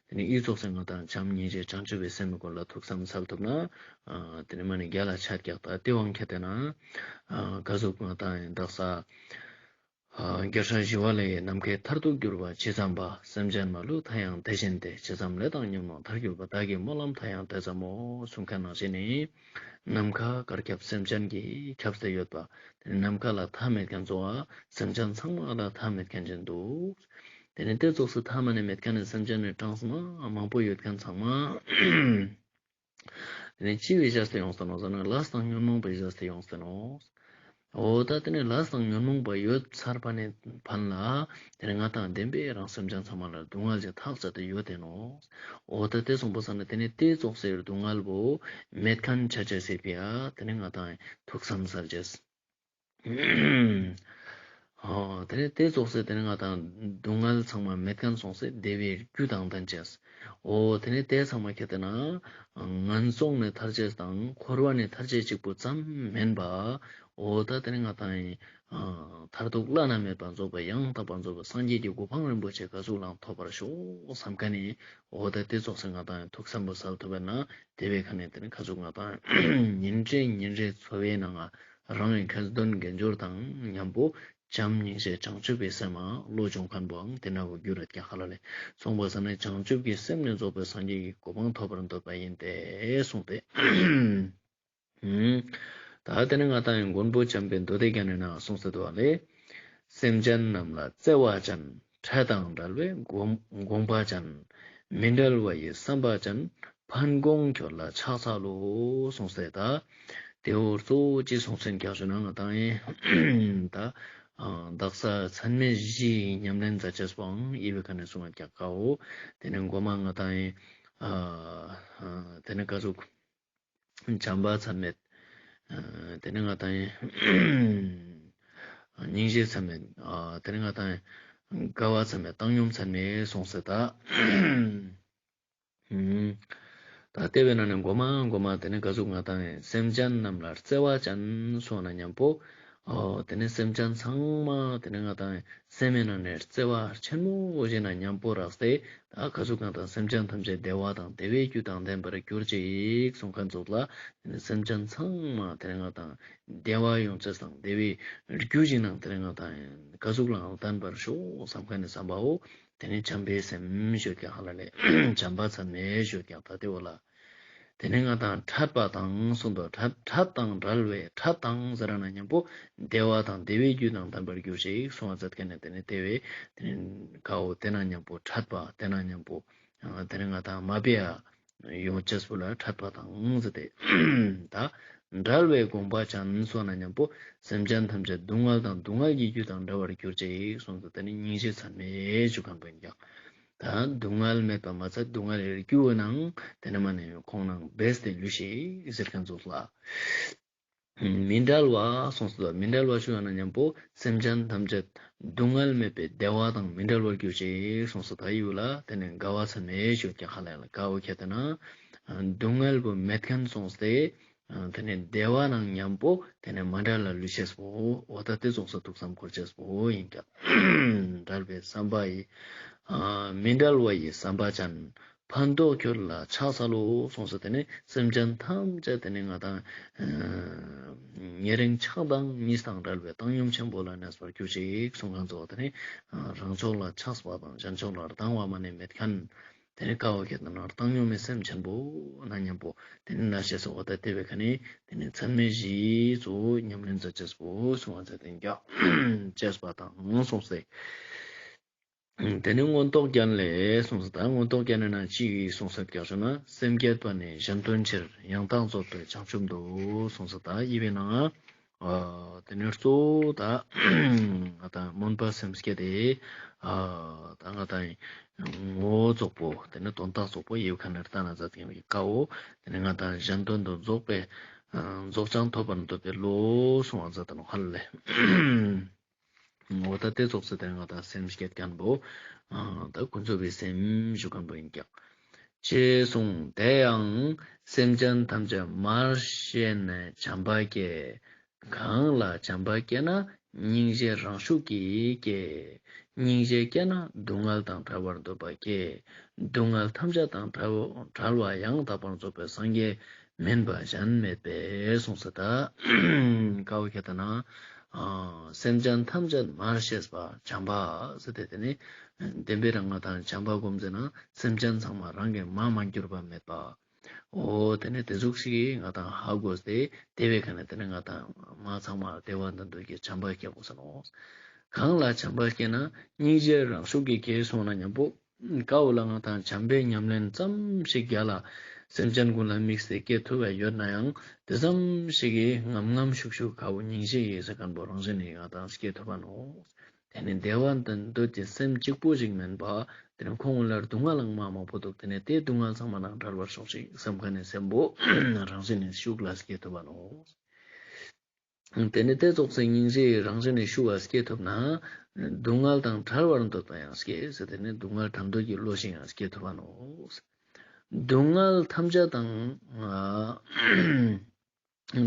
དེ་ནས་ཨི་ཙོགས་སེ་ང་དང་བྱམས་སྙིང་རྗེ་བྱང་ཆུབ་པའི་སེམས་སྐོར་ལ་ཐུགས་བསམ་སལ་ཐུབ་ན། ཨ་དེ་ནས་མ་ནི་རྒྱལ་ལ་ཆ་ཀྱག་ད་དེ་དབང་ཁྱེར་ཏེ་ན་ཨ་ཀ་ཟུག་ང་དང་ཡིན་དག་ས། ཨ་རྒྱལ་སྲས་ཞི་བ་ལྷའི་ནམ་མཁའི་མཐར་ཐུག་གྱུར་པ་ཇི་ཙམ་པ། སེམས་ཅན་མ་ལུས་མཐའ་ཡང་དེ་བཞིན་ཏེ། ཇི་ཙམ་ལས་དང་ཉོན་མོངས་མཐར་གྱུར་པ། བདག་གི་སྨོན་ལམ་མཐའ་ཡང་དེ་ཙམ་མོ། གསུངས་མཁན་ནང་བཞིན་ནི། ནམ་མཁའ་གར་ཁྱབ་སེམས་ཅན་གྱིས་ཁྱབ་སྟེ་ཡོད་པ། དེ་ནི་ནམ་མཁའ་ལ་མཐའ་མེད་མཁན་ཙོགས་སེམས་ཅན་ཚང་མ་ལ་མཐའ་མེད་མཁན་ཅིག་འདུག་དེ་ནི་དེ་ཙོགས་སུ་མཐའ་མ་ནས་མེད་མཁན་ནི་སེམས་ཅན་ནི་གྲངས་མ་མང་པོ་ཡོད་མཁན་ཚང་མ། དེ་ནས་ཅི་བས་བཞག་སྟེ་ཡོངས་ཏེ་ནོག་ཟེར་ན། ལས་དང་ཉོན་མོངས་པས་བཞག་སྟེ་ཡོངས་ཏེ་ནོག་འོ་ད་དེ་ནས་ལས་དང་ཉོན་མོངས་པ་ཡོད་ཚར་བ་ནས་ཕན་ལ། དེ་ནས་ང་དང་བདེན་པའི་རང་སེམས་ཅན་ཚང་མ་ལ་སྡུག་བསྔལ་ཅིག་ཐག་ཆད་དེ་ཡོད་དེ་ནོག་འོ་ད་དེ་སོང་པ་ས་ན་དེ་ནས་དེ་ཙོགས་སེ་སྡུག་བསྔལ་བོ་མེད་མཁན་ཆ་ཅེས་སི་ཕི་ཡ་དེ་ནས་ང་དང་ཐུགས་བསམ་སལ་ཅེས། ཨོ་དེ་ནས་དེ་ཙོགས་སེ་དེ་ནས་ང་དང་སྡུག་བསྔལ་ཚང་མ་མེད་མཁན་སོང་སེ་བདེ་བའི་རྒྱུ་དང་ལྡན་ཅེས། ཨོ་དེ་ནས་དེ་ཚང་མ་ཁྱེར་ཏེ་ན་ངན་སོང་ནས་ཐར་ཅེས་དང་འཁོར་བ་ནས་ཐར་ཅེས་གཅིག་པུ་ཙམ་མིན་པ། ཨོ་ད་དེ་ནས་ང་དང་ཨ་མཐར་ཐུག་བླ་ན་མེད་པ་རྫོགས་པ་ཡང་དག་པར་རྫོགས་པའི་སངས་རྒྱས་ཀྱི་གོ་འཕང་རིན་པོ་ཆེ་ག་ཟུག་ལའང་ཐོབ་པར་ཤོག་བསམ་མཁན་ནི། ཨོ་ད་དེ་ཙོགས་སེ་ང་དང་ཐུགས་བསམ་པོ་སལ་ཐུབ་པ་ན་དེ་བའི་ཁ་ནས་དེ་ནས་ག་ཟུག་ང་དང་ཉིན་རེ་ཉིན་རེ་འཚོ་བའི་ནང་ང་རང་གི་ཁ་འདོན་དགེ་སྦྱོར་དང་མཉམ་པོ་བྱམས་སྙིང་རྗེ་བྱང་ཆུབ་པའི་སེམས་མ་བློ་སྦྱོང་མཁན་པོའང་དེ་ན་བོ་འགྱུར་རེད་ཀྱག་ཧ་ལ་ལེ། སོང་པ་ས་ན་བྱང་ཆུབ་ཀྱི་སེམས་ནི་རྫོགས་པའི་སངས་རྒྱས་ཀྱི་གོ་འཕང་ཐོབ་པར་འདོད་པ་ཡིན་ཏེ་གསུངས་ཏེ། ད་དེ་ནས་ང་དང་མགོན་པོ་བྱམས་པའི་མདོ་སྡེ་རྒྱན་ནི་ནང་གསུངས་ཏེ་འདུག་པ་ལེ། སེམས་ཅན་རྣམས་ལ་བརྩེ་བ་ཅན། འཕྲལ་དང་བྲལ་བའི་དགོངས་དགོངས་པ་ཅན། མི་འབྲལ་བ་ཡི་བསམ་པ་ཅན། ཕན་དགོངས་ཁྱོད་ལ་ཕྱག་འཚལ་ལོ། གསུངས་ཏེ་ད། དེ་བོ་གཙོ་བོ་ཅི་གསུངས་སེན་ཀྱག་ཞུ་ན་ང་དང་ཡིན་ད། ཨ་དག་ས་ཚད་མེད་བཞི་ཉམས་ལེན་མཛད་ཅེས་པོའང་ཡི་བའི་ཁ་ནས་གསུངས་ཀྱག་ཀའོ། དེ་ནས་མགོ་མ་ང་དང་ཡིན། ཨ་ཨ་དེ་ནས་ག་ཟུག་བྱམས་པ་ཚད་མེད། ཨ་དེ་ནས་ང་དང་ཡིན། སྙིང་རྗེ་ཚད་མེད། ཨ་དེ་ནས་ང་དང་ཡིན། དགའ་བ་ཚད་མེད། བཏང་སྙོམས་ཚད་མེད་གསུངས་སེ་ད། ཨུམ། ད་དེ་བའི་ནང་ནས་མགོ་མ་མགོ་མ་དེ་ནས་ག་ཟུག་ང་དང་ཡིན་སེམས་ཅན་རྣམས་ལ་བརྩེ་བ་ཅན་གསུངས་ན་མཉམ་པོ། ཨོ་དེ་ནས་སེམས་ཅན་ཚང་མ་དེ་ནས་ང་དང་ཡིན་སེམས་ནང་ནས་བརྩེ་བ་ཆེན་མོ་བཞེས་ན་མཉམ་པོ་རགས་ཏེ། ད་ག་ཟུག་ང་དང་སེམས་ཅན་ཐམས་ཅད་བདེ་བ་དང་བདེ་བའི་རྒྱུ་དང་ལྡན་པར་གྱུར་ཅིག་གསུངས་མཁན་ཙོགས་ལ། དེ་ནས་སེམས་ཅན་ཚང་མ་དེ་ནས་ང་དང་བདེ་བ་ཡོང་ཅེས་དང་བདེ་བའི་རྒྱུ་ཞིག་ནང་དེ་ནས་ང་དང་ཡིན་ག་ཟུག་ལའང་ལྡན་པར་ཤོག་བསམ་མཁན་ནི་བསམ་པའོ། དེ་ནས་བྱམས་པའི་སེམས་ཞུ་ཀྱག་ཧ་ལ་ལེ། བྱམས་པ་ཚད་མེད་ཞུ་ཀྱག་ད་དེ་བོ་ལ། དེ་ནས་ང་དང་འཕྲད་པ་དང་གསུངས་འདུག་འཕྲད་འཕྲད་དང་བྲལ་བའི་འཕྲད་དང་ཟེར་ན་མཉམ་པོ་བདེ་བ་དང་བདེ་བའི་རྒྱུ་དང་ལྡན་པར་གྱུར་ཅིག་གསུང་བ་མཛད་མཁན་ནི་དེ་ནས་དེ་བས་དེ་ནས་ཀའོ་དེ་ན་མཉམ་པོ་འཕྲད་པ་དེ་ན་མཉམ་པོ་ཨ་དེ་ནས་ང་དང་མ་བདེ་ཡ་ཡོང་ཅེས་པོ་ལ་འཕྲད་པ་དང་ཟེར་ཏེ་ད། བྲལ་བའི་དགོངས་པ་ཅན་སོང་ན་མཉམ་པོ་སེམས་ཅན་ཐམས་ཅད་སྡུག་བསྔལ་དང་སྡུག་བསྔལ་གྱི་རྒྱུ་དང་བྲལ་བར་གྱུར་ཅིག་གསུངས་ཏེ་དེ་ནི་སྙིང་རྗེ་ཚད་མེད་ཞུ་མཁན་པོ་ཡིན་ཀྱང་། ད་སྡུག་བསྔལ་མེད་པ་མ་ཚད་སྡུག་བསྔལ་ལས་རྒྱུ་བོ་ནང་དེ་ནི་མ་ནི་ཁོང་ནང་བེས་ཏེ་ལུས་ཤིག་ཟེར་མཁན་ཚོགས་ལ། མི་འབྲལ་བ་གསུངས་སོ། མི་འབྲལ་བ་ཞུ་ཡང་ན་མཉམ་པོ་སེམས་ཅན་ཐམས་ཅད་སྡུག་བསྔལ་མེད་པའི་བདེ་བ་དང་མི་འབྲལ་བར་གྱུར་ཅིག་གསུངས་སོ། ད་ཡུལ་ལ་དེ་ནི་དགའ་བ་ཚད་མེད་ཞུ་ཀྱང་ཧ་ལས་ལ་དགའ་བོ་ཁྱད་དེ་ན་སྡུག་བསྔལ་བོ་མེད་མཁན་སོང་སྟེ་དེ་ནི་བདེ་བ་ནང་མཉམ་པོ་དེ་ནི་མ་འབྲལ་ལ་ལུས་ཤེས་པོ་འོ་ད་དེ་ཚོགས་སུ་ཐུགས་བསམ་འཁོར་ཅེས་པོ་ཡིན་ཀྱང་། བྲལ་བའི་བསམ་པ་ཡི། མི་འབྲལ་བ་ཡི་བསམ་པ་ཅན། ཕན་འདོགས་ཁྱོད་ལ་ཕྱག་འཚལ་ལོ་གསུངས་སོ། དེ་ནི་སེམས་ཅན་ཐམས་ཅད་དེ་ནི་ང་དང་ཉེ་རིང་ཆགས་སྡང་གཉིས་དང་བྲལ་བའི་བཏང་སྙོམས་ཆེན་པོ་ལ་གནས་པར་གྱུར་ཅིག་གསུངས་མཁན་ཚོགས་དེ་ནི་རང་ཕྱོགས་ལ་ཆགས་པ་དང་གཞན་ཕྱོགས་ལ་སྡང་བ་མ་ནི་མེད་མཁན། དེ་ནི་དགའ་བོ་ཁྱད་དེ་ན་བཏང་སྙོམས་མེད་སེམས་ཆེན་པོ་ན་མཉམ་པོ་དེ་ནི་ན་ཤེས་སོ། འོ་ད་དེ་བས་ཁ་ནི་དེ་ནི་ཚད་མེད་བཞི་གཙོ་བོ་ཉམས་ལེན་མཛད་ཅེས་པོ་གསུངས་པ་མཛད་དེ་འགྱོ་ཅེས་པ་དང་གསུངས་སེ། དེ་ནི་མངོན་རྟོགས་རྒྱན་ལས་གསུངས་སོ། ད་མངོན་རྟོགས་རྒྱན་ནི་ན་ཅི་གསུངས་སོ་ཀྱང་ཞུ་ན་སེམས་བསྐྱེད་པ་ནི་གཞན་དོན་ཕྱིར་ཡང་དག་རྫོགས་པའི་བྱང་ཆུབ་འདོད་གསུངས་སོ། ད་ཡི་བའི་ནང་ཨ་དེ་ནི་གཙོ་བོ་ད་ང་དང་སྨོན་པ་སེམས་བསྐྱེད་དེ་ཨ་ད་ང་དང་ངོ་བོ་རྫོགས་པོ་དེ་ནི་དོན་དག་རྫོགས་པོ་ཡེ་ཁ་ནར་ལྟ་ན་ཛད་ཀྱི་ཡིན་པའི་ཀ་བོ་དེ་ནི་ང་དང་གཞན་དོན་དུ་རྫོགས་པའི་རྫོགས་བྱང་ཐོབ་པར་འདོད་པའི་བློ་གསུངས་པ་མཛད་དེ་ནོག་ཧ་ལས། འོ་ད་དེ་ཚོགས་སུ་དེ་ང་དང་སེམས་བསྐྱེད་མཁན་པོ་ཨ་ད་ཀུན་རྫོབ་པའི་སེམས་ཞུ་མཁན་པོ་ཡིན་ཀྱང་། ཅེས་གསུངས། དེ་ཡང་སེམས་ཅན་ཐམས་ཅད་མར་ཤེས་ནས་བྱམས་པ་སྐྱེ། གང་ལ་བྱམས་པ་སྐྱེ་ན་སྙིང་རྗེ་རང་ཤུགས་ཀྱིས་སྐྱེ། སྙིང་རྗེ་སྐྱེ་ན་སྡུག་བསྔལ་དང་བྲལ་བར་འདོད་པ་སྐྱེ། སྡུག་བསྔལ་ཐམས་ཅད་དང་བྲལ་བ་ཡང་དག་པར་རྫོགས་པའི་སངས་རྒྱས་མིན་པ་གཞན་མེད་པས་གསུངས་སོ། ད་ཀ་བོ་ཁྱད་དེ་ན་སེམས་ཅན་ཐམས་ཅད་མར་ཤེས་པ་བྱམས་པ་ཟེར་ཏེ་དེ་ནི་བདེན་པའི་རང་ང་དང་བྱམས་པ་སྒོམ་ཟེར་ན་སེམས་ཅན་ཚང་མ་རང་གི་མ་མ་གྱུར་པ་མེད་པ། འོ་དེ་ནི་དེ་ཟུག་ཞིག་ང་དང་ཧ་གོ་སྟེ་དེ་བས་ཁ་ནི་དེ་ནི་ང་དང་མ་ཚང་མ་བདེ་བ་དང་འདོད་ཀྱི་བྱམས་པ་སྐྱེ་དགོས་ས་ནོག་གང་ལ་བྱམས་པ་སྐྱེ་ན་སྙིང་རྗེ་རང་ཤུགས་ཀྱིས་སྐྱེ་གསུངས་ན་མཉམ་པོ། ཀ་བོ་ལ་ང་དང་བྱམས་པའི་ཉམས་ལེན་ཙམ་ཞིག་རྒྱ་ལ་སེམས་ཅན་ཀུན་ལ་དམིགས་ཏེ་སྐྱེ་ཐུབ་པ་ཡོད་ན་ཡང་དེ་ཙམ་ཞིག་གིས་ངམ་ངམ་ཤུགས་ཤུགས་ཀ་བོ་སྙིང་རྗེ་ཡི་ཟེར་མཁན་པོ་རང་བཞིན་ནི་ང་དང་སྐྱེ་ཐུབ་པ་ནོག་དེ་ནི་བདེ་བ་དང་འདོད་ཀྱི་སེམས་གཅིག་པོ་ཞིག་མིན་པ་དེ་ནི་ཁོང་ལ་སྡུག་བསྔལ་ལའང་མ་མང་པོ་འདུག་དེ་ནི་དེ་སྡུག་བསྔལ་ཚང་མ་ནང་བྲལ་བར་ཤོག་ཅིག་བསམ་མཁན་ནི་སེམས་པོ་རང་བཞིན་ནི་ཤུགས་ལ་སྐྱེ་ཐུབ་པ་ནོག་དེ་ནི་དེ་ཙོགས་སེ་སྙིང་རྗེ་རང་བཞིན་ནི་ཤུགས་ལ་སྐྱེ་ཐུབ་ན། སྡུག་བསྔལ་དང་བྲལ་བར་འདོད་པ་ཡང་སྐྱེ་ཟེར་དེ་ནི་སྡུག་བསྔལ་བྲལ་འདོད་ཀྱི་བློ་ཞིག་ཡང་སྐྱེ་ཐུབ་པ་ནོག་སྡུག་བསྔལ་ཐམས་ཅད་དང་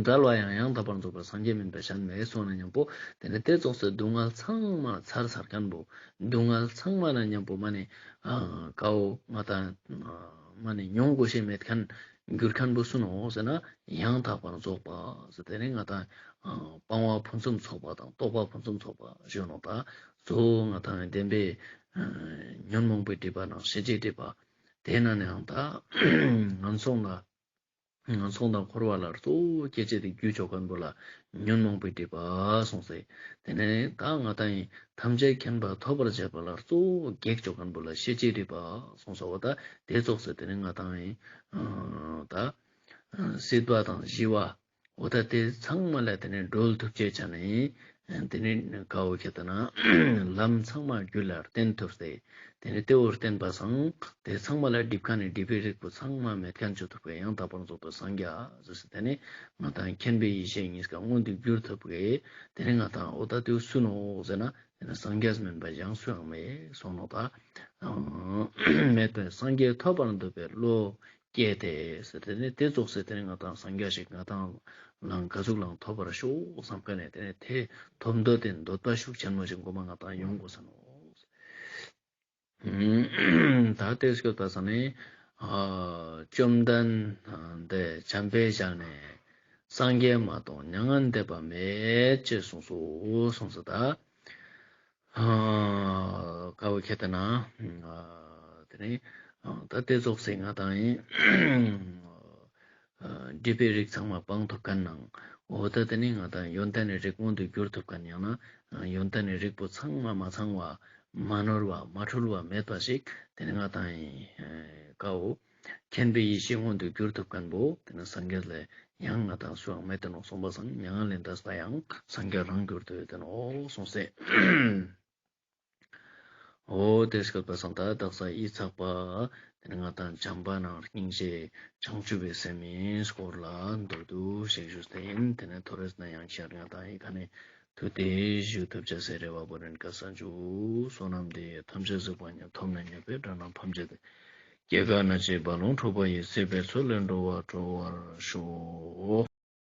བྲལ་བ་ཡང་ཡང་དག་པར་རྫོགས་པའི་སངས་རྒྱས་མིན་པ་གཞན་མེད་གསུངས་ན་མཉམ་པོ། དེ་ནི་དེ་ཙོགས་སེ་སྡུག་བསྔལ་ཚང་མ་ཚར་ཚར་མཁན་པོ། སྡུག་བསྔལ་ཚང་མ་ན་མཉམ་པོ་མ་ནི་ཀ་བོ་ང་དང་མ་ནི་མྱོང་དགོས་ཤེས་མེད་མཁན། གྱུར་མཁན་པོ་སུ་ནོག་ཟེར་ན་ཡང་དག་པར་རྫོགས་པ་ཟེར་དེ་ནི་ང་དང་སྤང་བ་ཕུན་སུམ་ཚོགས་པ་དང་རྟོགས་པ་ཕུན་སུམ་ཚོགས་པ་ཞུ་ནོག་ད་གཙོ་བོ་ང་དང་བདེན་པའི་ཉོན་མོངས་པའི་སྒྲིབ་པ་དང་ཤེས་བྱའི་སྒྲིབ་པ་དེ་ན་ནའང་ད་ངན་སོང་ལ་ངན་སོང་དང་འཁོར་བ་ལ་གཙོ་བོ་སྐྱེ་བྱེད་དེ་རྒྱུ་ཅོ་མཁན་པོ་ལ་ཉོན་མོངས་པའི་སྒྲིབ་པ་གསུངས་སེ། དེ་ནས་ད་ང་དང་ཡིན་ཐམས་ཅད་མཁྱེན་པ་ཐོབ་པར་བྱེད་པ་ལ་གཙོ་བོ་གེགས་ཅོ་མཁན་པོ་ལ་ཤེས་བྱའི་སྒྲིབ་པ་གསུངས་སོ། འོ་ད་དེ་ཙོགས་སེ་དེ་ནས་ང་དང་ཡིན་ད་སྲིད་པ་དང་ཞི་བ་འོ་ད་དེ་ཚང་མ་ལ་དེ་ནས་སྒྲོལ་ཐུབ་ཅེས་ཆ་ནས་དེ་ནས་ཀ་བོ་ཁྱད་དེ་ན་ལམ་ཚང་མ་རྒྱུད་ལ་བརྟེན་ཐུབ་སྟེ། དེ་ནས་དེ་བོར་བརྟེན་པ་སང་དེ་ཚང་མ་ལ་སྒྲིབ་མཁན་ནི་སྒྲིབ་པའི་རིགས་པོ་ཚང་མ་མེད་མཁན་ཅོ་ཐུབ་པའི་ཡང་དག་པར་རྫོགས་པའི་སངས་རྒྱས་ཟེར་སེ་དེ་ནས་ང་དང་མཁྱེན་པའི་ཡེ་ཤེས་གཉིས་ཀ་མངོན་དུ་གྱུར་ཐུབ་པའི་དེ་ནས་ང་དང་འོ་ད་དེ་སུ་ནོག་ཟེར་ན་དེ་ནས་སངས་རྒྱས་མིན་པ་གཞན་སུ་ཡང་མེད་གསུངས་ནོག་ད་མེད་པའི་སངས་རྒྱས་ཐོབ་པར་འདོད་པའི་བློ། སྐྱེས་ཏེ་ཟེར་དེ་ནས་དེ་ཙོགས་སེ་དེ་ནས་ང་དང་སངས་རྒྱས་ཤིག་ང་དང་ལང་ག་ཟུག་ལང་ཐོབ་པར་ཤོག་བསམ་མཁན་ནས་དེ་ནས་དེ་ཐོབ་འདོད་དེ་འདོད་པ་ཤུགས་ཆེན་མོ་ཞིག་གོ་མ་ང་དང་ཡོང་དགོས་ས་ནོག་ད་དེ་སྐྱོད་པ་ས་ནས་བཅོམ་ལྡན་འདས་བྱམས་པའི་ཞལ་ནས་སངས་རྒྱས་མ་གཏོགས་མྱ་ངན་འདས་པ་མེད་ཅེས་གསུངས་སོ་གསུངས་སོ་ད། ཀ་བོ་ཁྱད་དེ་ན་དེ་ནས་ད་དེ་ཙོགས་སེ་ང་དང་ཡིན་སྒྲིབ་པའི་རིགས་ཚང་མ་སྤང་ཐུབ་མཁན་ནང་འོ་ད་དེ་ནས་ང་དང་ཡོན་ཏན་ནི་རིགས་མངོན་དུ་གྱུར་ཐུབ་མཁན་ཡང་ན་ཡོན་ཏན་ནི་རིགས་པོ་ཚང་མ་མ་ཚང་བ་མ་ནོར་བ་མ་འཁྲུལ་བ་མེད་པ་ཞིག་དེ་ནས་ང་དང་ཡིན་ཀ་བོ། མཁྱེན་པའི་ཡེ་ཤེས་མངོན་དུ་གྱུར་ཐུབ་མཁན་པོ་དེ་ནི་སངས་རྒྱས་ལས་ཡང་ང་དང་སུའང་མེད་དེ་ནོག་གསུངས་པ་སང་མྱ་ངན་ལས་འདས་ས་ཡང་སངས་རྒྱས་རང་གྱུར་ཏེ་ཡོད་དེ་ནོག་གསུངས་སེ། འོ་དེ་སྐབས་པ་སང་ད་དག་ས་ཡིད་ཚགས་པ་དེ་ནི་ང་དང་བྱམས་པ་ནང་སྙིང་རྗེ་བྱང་ཆུབ་པའི་སེམས་ཡིན་སྐོར་ལ་མདོར་བསྡུས་ཤིག་ཞུས་ཏེ་ཡིན། དེ་ནི་ཐོ་རེས་ན་ཡང་ཁྱེར་ང་དང་ཡི་ཁ་ནས་ཐུགས་ཏེ་བཞུགས་ཐུབ་ཅེས་སི་རེ་བ་བོ་རིན་ཀ་ས་འཇུག་བསོད་ནམས་འདི་ཡིས་ཐམས་ཅད་གཟིགས་པ་ཉིད། ཐོབ་ནས་ཉེས་པའི་དགྲ་རྣམས་ཕམ་བྱས་ཏེ། སྐྱེ་རྒ་ན་འཆིའི་རྦ་ཀློང་འཁྲུགས་པ་ཡི། སྲིད་པའི་མཚོ་ལས་འགྲོ་བ་སྒྲོལ་བར་ཤོག།